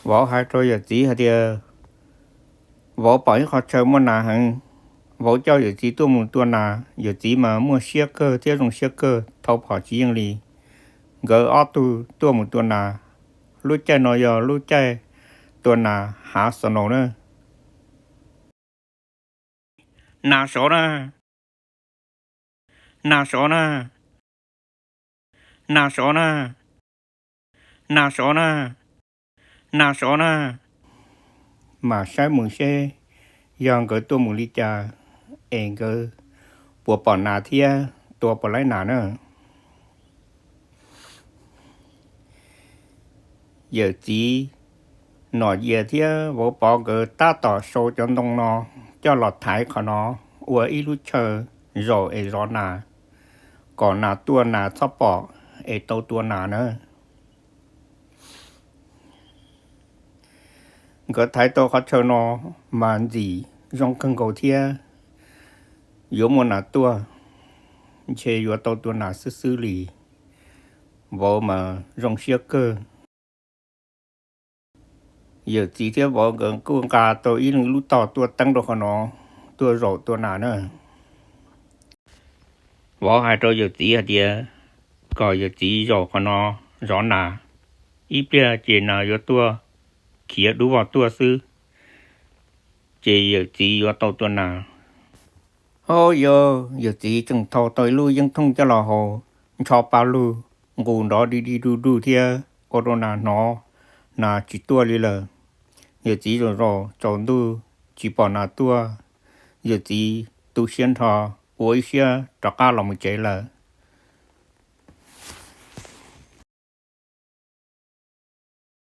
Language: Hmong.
Vauv hais rau yawm txiv hais tias, vauv pom ib qhov chaw muaj nas heev, vauv coj yawm txiv tuaj mus tua nas. Yawm txiv mas muaj siab kawg thiab zoo siab kawg, thau phom tsis yeej li. Nkawd ob tug tuaj mus tua nas. Lub caij no yog lub caij tua nas hav snow na. Nas sov na, nas sov na, nas sov na, nas sov na, nas sov na. Mas saib mus seb yog nkawd tuaj mus li cas es nkawd puas pom nas thiab tua puas laib nas na. Yawm txiv Nom Yias thiab vauv Pov nkawd tab tom sau cov ntoo no coj los thaiv qhov no ua ib lub chaw zaum es zov nas, kom nas tuaj nas txhob pom es tau tua nas na. Nkawd thaiv tau qhov chaw no mas ntxim zoo kawg nkaus thiab yuav muaj nas tuaj, ntshe yuav tau tua nas xwb xwb li. Vauv mas zoo siab kawg. Yawm txiv thiab vauv nkawd kuj nqa tau ib leeg ib lub tog tuaj teeb rau qhov no, tuaj zaum tua nas na. Vauv hais rau yawm txiv hais tias kom yawm txiv zaum qhov no zov nas, ib pliag ces nas yuav tuaj khiav dub vog tuaj xwb, ces yawm txiv yuav tau tua nas. Ho yog yawm txiv tseem thau tau ib lub yeeb thooj coj los haus, ntsho pa lug, nqus nrov dig dig dug dug thiab ua rau nas hnov, nas tsis tuaj li lawm. Yawm txiv zaum zaum tsaus ntuj tsis pom nas tuaj, yawm txiv tu siab nrho, ua ib siab rov qab los mus tsev lawm.